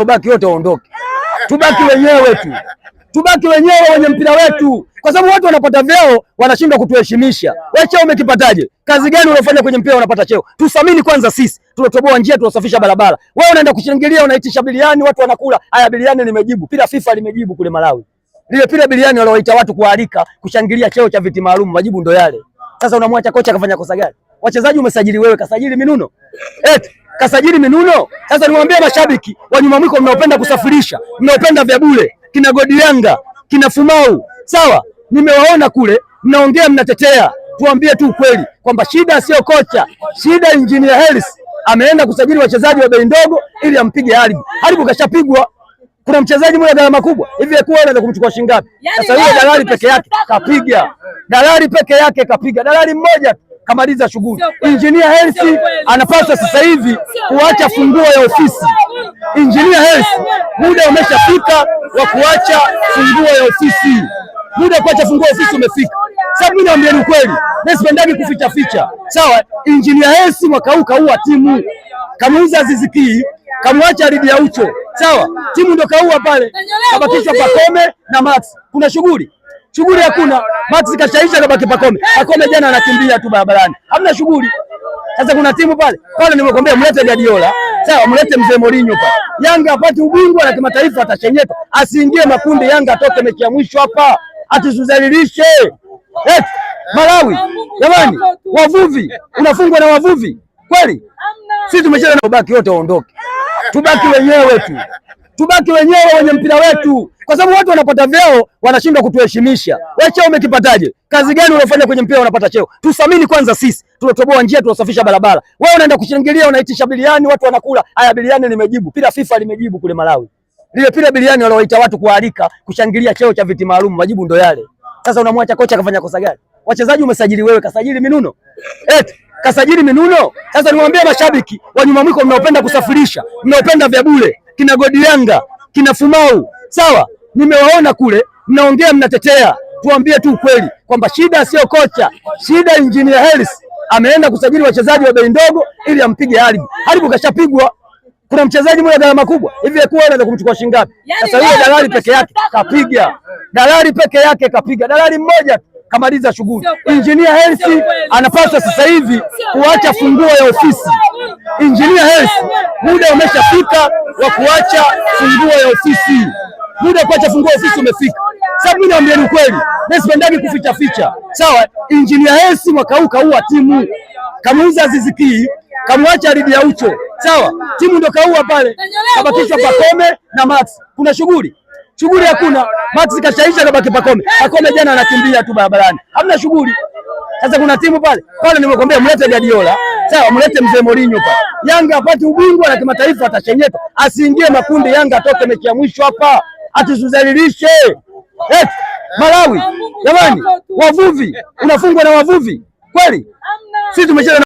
Baki wote waondoke, tubaki wenyewe tu, tubaki wenyewe wenye mpira wetu, kwa sababu watu wanapata vyeo wanashindwa kutuheshimisha. Wewe cheo umekipataje? Kazi gani unafanya kwenye mpira unapata cheo? Tusamini kwanza sisi, tunatoboa njia, tunasafisha barabara. Wewe unaenda kushangilia, unaitisha biliani, watu wanakula. Haya, biliani limejibu pila, FIFA limejibu kule Malawi, lile pila biliani walioita watu kualika kushangilia cheo cha viti maalum, majibu ndo yale. Sasa unamwacha kocha akafanya kosa gani? Wachezaji umesajili wewe, kasajili minuno eti kasajili minuno. Sasa niwaambie mashabiki wa nyuma mwiko, mnaopenda kusafirisha, mnaopenda vya bure, kina Godianga, kina Fumau, sawa, nimewaona kule mnaongea, mnatetea. Tuambie tu ukweli kwamba shida sio kocha, shida Engineer Hersi ameenda kusajili wachezaji wa bei ndogo ili ampige Haribu. Haribu kashapigwa. Kuna mchezaji mmoja gharama kubwa hivi, kuwa anaweza kumchukua shilingi ngapi? Sasa yule dalali peke yake kapiga, dalali peke yake kapiga, dalali mmoja kamaliza shughuli. Engineer Hersi anapaswa sasa hivi kuacha funguo ya ofisi. Engineer Hersi, muda umeshafika wa kuacha funguo ya ofisi. Muda wa kuacha funguo ya ofisi umefika. Sababu mimi naambieni ukweli, mimi sipendagi kuficha ficha. Sawa, Engineer Hersi mwaka huu kaua timu, kamuuza Aziz Ki, kamwacha Lidi Aucho. Sawa, timu ndo kaua pale, kabakishwa Pakome na Max. Kuna shughuli shughuli hakuna. Max kashaisha, kabaki Pakome. Pakome jana anakimbia tu barabarani, hamna shughuli. Sasa kuna timu pale pale, nimekwambia mlete Guardiola, sawa, mlete mzee Mourinho pale. Yanga apate ubingwa na kimataifa, atashenyeka, asiingie makundi. Yanga atoke mechi ya mwisho hapa, atusuzalilishe. Eti Malawi jamani, wavuvi, unafungwa na wavuvi kweli? Sisi tumecheza na baki wote waondoke, tubaki wenyewe tu, tubaki wenyewe wenye mpira wetu, kwa sababu watu wanapata vyeo wanashindwa kutuheshimisha. Wewe cheo umekipataje? Kazi gani unafanya kwenye mpira unapata cheo? Tusamini kwanza sisi, tunatoboa njia, tunasafisha barabara. Wewe unaenda kushangilia, unaitisha biliani, watu wanakula. Haya, biliani limejibu pila, FIFA limejibu kule Malawi, lile pila biliani walioita watu kualika kushangilia cheo cha viti maalum, majibu ndo yale. Sasa unamwacha kocha akafanya kosa gani? Wachezaji umesajili wewe, kasajili minuno eti kasajili minuno. Sasa niwaambie mashabiki wa nyuma mwiko, mnaopenda kusafirisha, mnaopenda vya bure, kina Godianga, kina Fumau, sawa, nimewaona kule mnaongea, mnatetea. Tuambie tu ukweli kwamba shida sio kocha, shida Engineer Hersi ameenda kusajili wachezaji wa bei ndogo ili ampige Haribu. Haribu kashapigwa. Kuna mchezaji mmoja gharama kubwa hivi, kuwa anaweza kumchukua shilingi ngapi? Sasa yule dalali peke yake kapiga, dalali peke yake kapiga, dalali mmoja kamaliza shughuli. Engineer Hersi anapaswa sasa hivi kuacha funguo ya ofisi. Engineer Hersi, muda umeshafika wa kuacha funguo ya ofisi. Muda wa kuacha funguo ya ofisi umefika. Sababu mimi naambieni ukweli, mimi sipendagi kuficha ficha. Sawa, Engineer Hersi mwaka huu kaua timu, kamuuza Aziz Ki, kamwacha Lidi Aucho. Sawa, timu ndo kaua pale, kabakishwa Pakome na Max. Kuna shughuli shughuli hakuna. Max kashaisha, kabaki Pakome. Pakome jana anakimbia tu barabarani, hamna shughuli. Sasa kuna timu pale pale, nimekwambia mlete Guardiola, sawa, mlete mzee Mourinho pale. Yanga apate ubingwa na kimataifa, atashenyeka, asiingie makundi. Yanga atoke mechi ya mwisho hapa, atusuzalilishe. Eti Malawi jamani, wavuvi, unafungwa na wavuvi kweli? Sisi tumecheza.